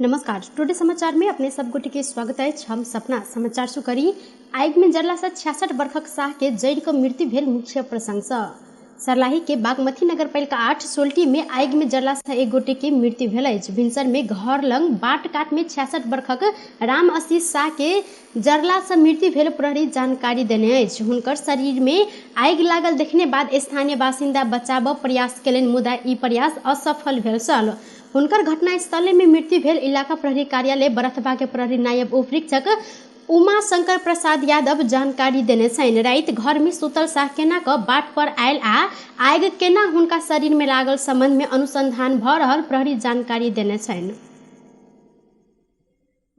नमस्कार, टुडे समाचार में अपने सब गोटे के स्वागत अछि। हम सपना समाचार शुरू करी। आगि में जरला से 66 वर्षक शाह के जरि क मृत्यु भेल मुख्य प्रसंग सँ। सर्लाही के बागमती नगरपालिका 8 सोल्टी में आगि में जरला से एक गोटे के मृत्यु भेल अछि। भिनसर में घर लग बाट काट में 66 वर्षक राम आशीष शाह के जरला से मृत्यु भेल प्रहरी जानकारी देने अछि। हुनकर शरीर में आगि लागल देखने बाद स्थानीय बासिन्दा बचाव प्रयास केलनि, मुदा ई प्रयास असफल भेल छल। हुनकर घटनास्थल में मृत्यु भेल इलाका प्रहरी कार्यालय बरथबा के प्रहरी नायब उपरीक्षक उमा शंकर प्रसाद यादव जानकारी देने छनि। राति घर में सुतल शाह केना क बाट पर आयल आ आगि केना हुनका शरीर में लागल संबंध में अनुसंधान भ रहल प्रहरी जानकारी देने छनि।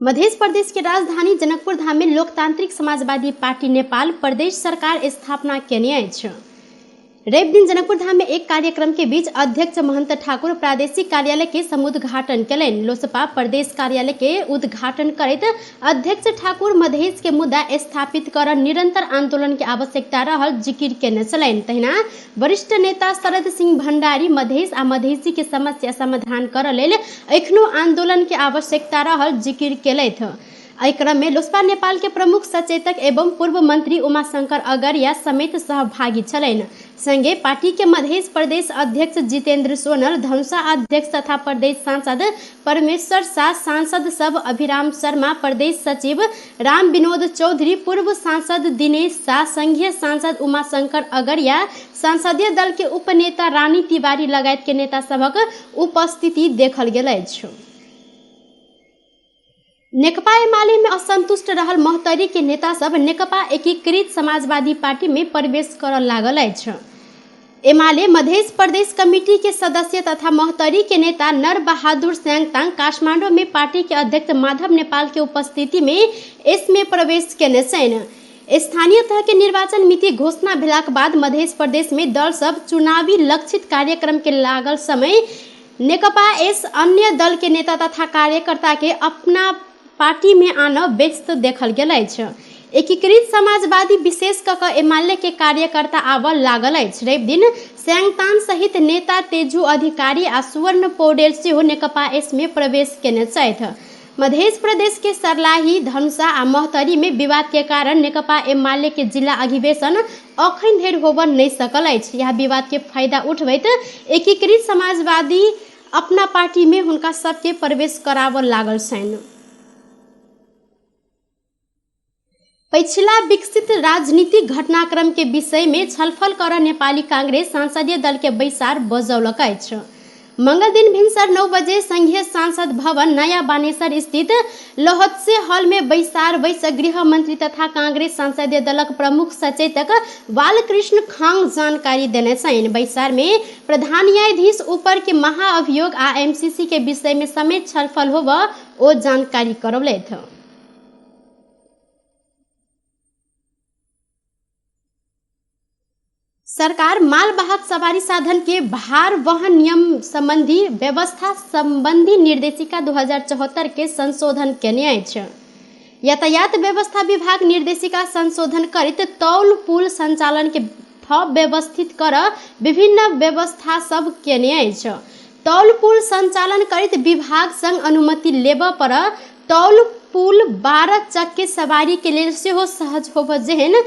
मध्य प्रदेश के राजधानी जनकपुर धाम में लोकतांत्रिक समाजवादी पार्टी नेपाल प्रदेश सरकार स्थापना केने अछि। रवि दिन जनकपुर धाम में एक कार्यक्रम के बीच अध्यक्ष महंत ठाकुर प्रादेशिक कार्यालय के समुद्घाटन केलनि। लोसपा प्रदेश कार्यालय के उद्घाटन करैत अध्यक्ष ठाकुर मधेश के मुद्दा स्थापित कर निरंतर आंदोलन के आवश्यकता रहल जिकिर केने छलनि। तहिना वरिष्ठ नेता शरद सिंह भंडारी मधेश आ मधेसी के समस्या समाधान कर लेल एखनो आंदोलन के आवश्यकता रहल जिकिर केलथि। एहि क्रम में लोसपा नेपाल के प्रमुख सचेतक एवं पूर्व मंत्री उमाशंकर अगरिया समेत सहभागी छलनि। संगे पार्टी के मध्य प्रदेश अध्यक्ष जितेंद्र सोनल, धनुषा अध्यक्ष तथा प्रदेश सांसद परमेश्वर शाह, सांसद सब अभिराम शर्मा, प्रदेश सचिव राम विनोद चौधरी, पूर्व सांसद दिनेश शाह, संघीय सांसद उमाशंकर अगरिया, संसदीय दल के उपनेता रानी तिवारी लगायत के नेता सभक उपस्थिति देखल गेल अछि। नेकपा एमाले में असंतुष्ट रहल महोत्तरी के नेता सब नेकपा एकीकृत समाजवादी पार्टी में प्रवेश कर लागल अछि। एमाले मध्य प्रदेश कमिटी के सदस्य तथा महोत्तरी के नेता नर बहादुर स्याङताङ काठमाडौँ में पार्टी के अध्यक्ष माधव नेपाल के उपस्थिति में इसमें प्रवेश केने छनि। स्थानीय तह के निर्वाचन मिति घोषणा भेलाक बाद मध्य प्रदेश में दल सब चुनावी लक्षित कार्यक्रम के लागल समय नेकपा एस अन्य दल के नेता तथा कार्यकर्ता के अपना पार्टी में आनब व्यस्त देखल गेल अछि। एकीकृत समाजवादी विशेष क एमाले के कार्यकर्ता आबऽ लागल अछि। रवि दिन स्याङताङ सहित नेता तेजू अधिकारी आ सुवर्ण पौडेल सेहो नेकपा एस में प्रवेश केने छथि। मध्य प्रदेश के सर्लाही, धनुषा आ महोत्तरी में विवाद के कारण नेकपा एमाले के जिला अधिवेशन अखन धरि होबऽ नहि सकल अछि। यह विवाद के फायदा उठबैत एकीकृत समाजवादी अपना पार्टी में हुनका सबके प्रवेश कराबऽ लागल छनि। पछिला विकसित राजनीतिक घटनाक्रम के विषय में छलफल कर नेपाली कांग्रेस संसदीय दल के बैसार बजौलक अछि। मंगल दिन भिनसर 9 बजे संघीय सांसद भवन नया बानेश्वर स्थित लोहत्से हॉल में बैसार बैस गृह मंत्री तथा कांग्रेस संसदीय दलक प्रमुख सचेतक बालकृष्ण खांग जानकारी देने छनि। बैसार में प्रधान न्यायाधीश ऊपर के महाअभियोग आ एमसीसी के विषय में समेत छलफल होब ओ जानकारी करौलथि। सरकार मालवाहक सवारी साधन के भार वहन नियम संबंधी व्यवस्था संबंधी निर्देशिका 2074 के संशोधन केने अछि। यातायात व्यवस्था विभाग निर्देशिका संशोधन करैत तौल पुल संचालन के थप व्यवस्थित कर विभिन्न व्यवस्था सब केने अछि। तौल पुल संचालन करैत विभाग संग अनुमति लेबऽ पर तौल पुल 12 चक्के सवारी के लेल सेहो सहज होबऽ जेहन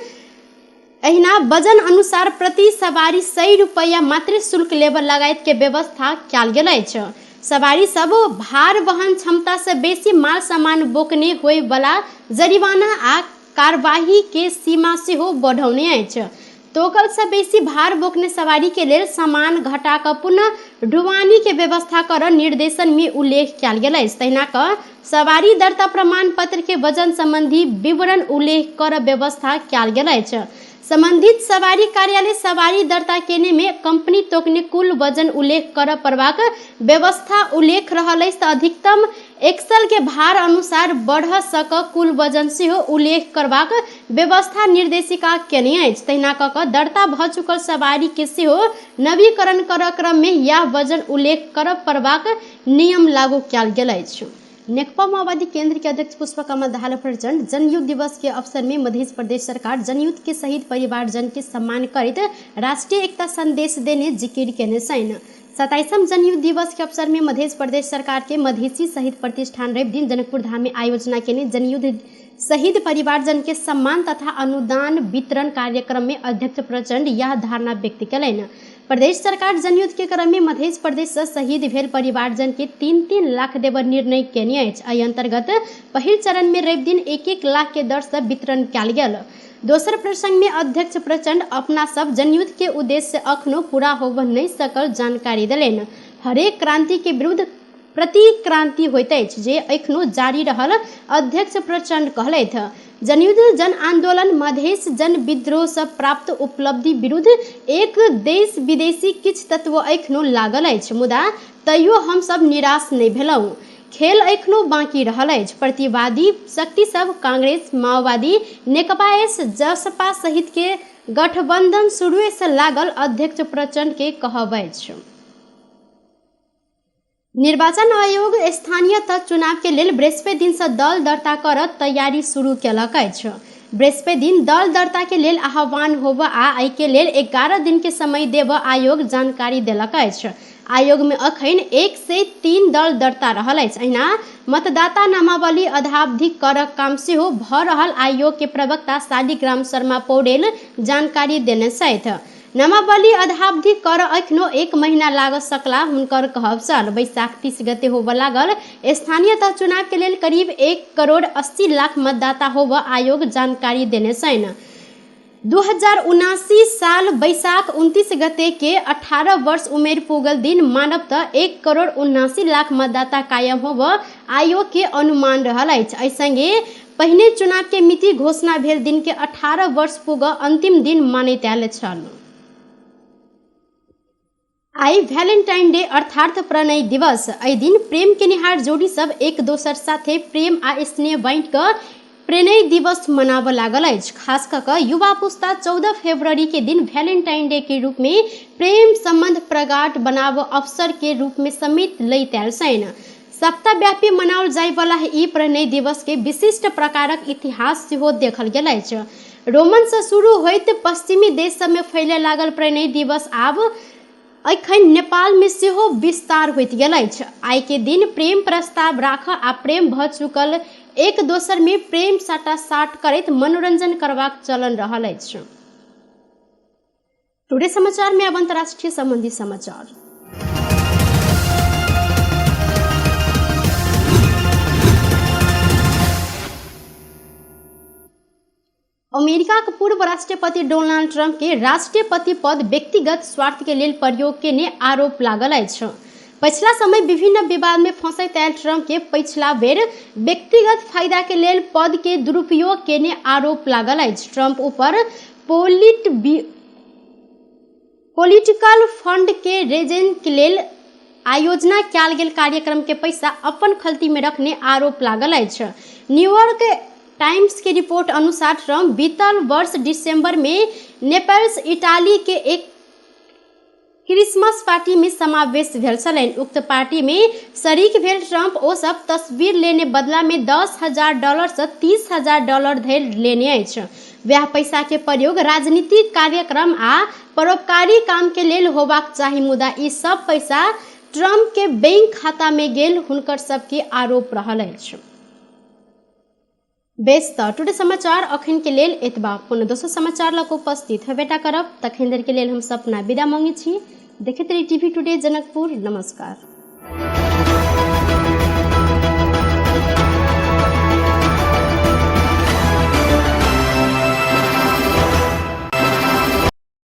एहिना वजन अनुसार प्रति सवारी 100 रुपैया मात्र शुल्क लेबऽ लगायत के व्यवस्था कयल गेल अछि। सवारी सब भार वहन क्षमता से बेसी माल सामान बोकने होय वाला जरिमाना आ कार्यवाही के सीमा सेहो बढ़ौने अछि। तोकल से बेसी भार बोकने सवारी के लेल सामान घटा कऽ पुनः ढुवानी के व्यवस्था कर निर्देशन में उल्लेख कयल गेल अछि। तहिना कऽ सवारी दर्ता प्रमाण पत्र के वजन संबंधी विवरण उल्लेख कर व्यवस्था कयल गेल अछि। संबंधित सवारी कार्यालय सवारी दर्ता केने में कंपनी तोकने कुल वजन उल्लेख कर पड़बाक व्यवस्था उल्लेख रहल अछि। अधिकतम एक्सल के भार अनुसार बढ़ सक कुल वजन सेहो उल्लेख करबाक व्यवस्था निर्देशिका केने अछि। तहिना कऽ कऽ दर्ता भऽ चुकल सवारी के सेहो नवीकरण कर क्रम में यह वजन उल्लेख कर पड़बाक नियम लागू कयल गेल अछि। नेकपा माओवादी केंद्र के अध्यक्ष पुष्प कमल दाहाल प्रचंड जनयुद्ध दिवस के अवसर में मध्य प्रदेश सरकार जनयुद्ध के शहीद परिवारजन के सम्मान करैत राष्ट्रीय एकता संदेश देने जिकिर केने छनि। 27वां जनयुद्ध दिवस के अवसर में मध्य प्रदेश सरकार के मधेसी शहीद प्रतिष्ठान रवि दिन जनकपुर धाम में आयोजना केने जनयुद्ध शहीद परिवारजन के सम्मान तथा अनुदान वितरण कार्यक्रम में अध्यक्ष प्रचंड यह धारणा व्यक्त कयलनि। प्रदेश सरकार जनयुद्ध के क्रम में मध्य प्रदेश से शहीद भेल परिवारजन के 3-3 लाख देबऽ निर्णय केने अछि। एहि अंतर्गत पहिल चरण में रवि दिन 1-1 लाख के दर से वितरण कयल गेल। दोसर प्रसंग में अध्यक्ष प्रचंड अपना सब जनयुद्ध के उद्देश्य अखनो पूरा होबऽ नहि सकल जानकारी देलनि। हरेक क्रांति के विरुद्ध प्रतिक्रांति होइत अछि जे एखनो जारी रहल अध्यक्ष प्रचंड कहलथि। जनयुद्ध जन आंदोलन मधेश जन विद्रोह से प्राप्त उपलब्धि विरुद्ध एक देश विदेशी किछु तत्व एखनो लागल अछि, मुदा तैयो हमसब निराश नहि भेलहुँ। खेल एखनो बाँकी रहल अछि। प्रतिवादी शक्ति सब कांग्रेस, माओवादी, नेकपा एस, जसपा सहित के गठबंधन शुरुए से लागल अध्यक्ष प्रचंड के कहब अछि। निर्वाचन आयोग स्थानीय तह चुनाव के लेल बृहस्पति दिन से दल दर्ता कर तैयारी शुरू केलक अछि। बृहस्पति दिन दल दर्ता के लेल आह्वान होब आ एहि के लेल 11 दिन के समय देब आयोग जानकारी देलक अछि। आयोग में अखन 103 दल दर्ता रहल अछि। अहिना मतदाता नामावली अधावधि करक काम सेहो भऽ रहल आयोग के प्रवक्ता शालिग्राम शर्मा पौडेल जानकारी देने छथि। नामावली अधावधि कर अखनो 1 महीना लाग सकला हुनकर कहब छल। बैसाख 30 गते होबऽ लागल स्थानीय तह चुनाव के लेल करीब 1,80,00,000 मतदाता होबऽ आयोग जानकारी देने छनि। 2079 साल बैसाख 29 गते के 18 वर्ष उमेर पुगल दिन मानव त 1,79,00,000 मतदाता कायम होबऽ आयोग के अनुमान रहल अछि। एहि संगे पहिने चुनाव के मिति घोषणा भेल दिन के 18 वर्ष पुगऽ अंतिम दिन मानैत आयल छल। आई वैलेंटाइन डे अर्थात प्रणय दिवस। एहि दिन प्रेम केनिहार जोड़ी सब एक दोसर साथे प्रेम आ स्नेह बाँटि कऽ प्रणय दिवस मनाबऽ लागल अछि। खास कऽ कऽ युवा पुस्ता 14 फरवरी के दिन वैलेंटाइन डे के रूप में प्रेम संबंध प्रगाढ़ बनाबऽ अवसर के रूप में समेत लैत आयल छनि। सप्ताहव्यापी मनाओल जायवला ई प्रणय दिवस के विशिष्ट प्रकारक इतिहास सेहो देखल गेल अछि। रोमन से शुरू होइत पश्चिमी देश सब में फैलय लागल प्रणय दिवस आब एखन नेपाल में सेहो विस्तार होइत गेल अछि। आइ के दिन प्रेम प्रस्ताव राख आ प्रेम भऽ चुकल एक दोसर में प्रेम साटासाट करैत मनोरंजन करबाक चलन रहल अछि। टुडे समाचार में अब अंतर्राष्ट्रीय संबंधी समाचार। अमेरिका के पूर्व राष्ट्रपति डोनाल्ड ट्रंप के राष्ट्रपति पद व्यक्तिगत स्वार्थ के लेल प्रयोग केने आरोप लागल अछि। पछिला समय विभिन्न विवाद में फंसैत आयल ट्रंप के पछिला बेर व्यक्तिगत फायदा के लेल पद के दुरुपयोग केने आरोप लागल अछि। ट्रंप ऊपर पॉलिटिकल फंड के रेजन के लेल आयोजना कयल गेल कार्यक्रम के पैसा अपन खलती में रखने आरोप लागल अछि। न्यूयॉर्क टाइम्स के रिपोर्ट अनुसार ट्रंप बीतल वर्ष दिसंबर में नेपल्स इटाली के एक क्रिसमस पार्टी में समावेश भेल छलनि। उक्त पार्टी में शरीक भेल ट्रंप ओ सब तस्वीर लेने बदला में $10,000 से $30,000 धरि लेने अछि। वएह पैसा के प्रयोग राजनीतिक कार्यक्रम आ परोपकारी काम के लेल होबाक चाही, मुदा ई सब पैसा ट्रंप के बैंक खाता में गेल हुनकर सबके आरोप रहल अछि। बेस त टुडे समाचार अखन के लेल एतबा। कोनो दोसर समाचार लऽ कऽ उपस्थित हेबेटा करब। तखन धरि के लेल हम सपना विदा मांगै छी। देखैत रही टीवी टुडे जनकपुर। नमस्कार।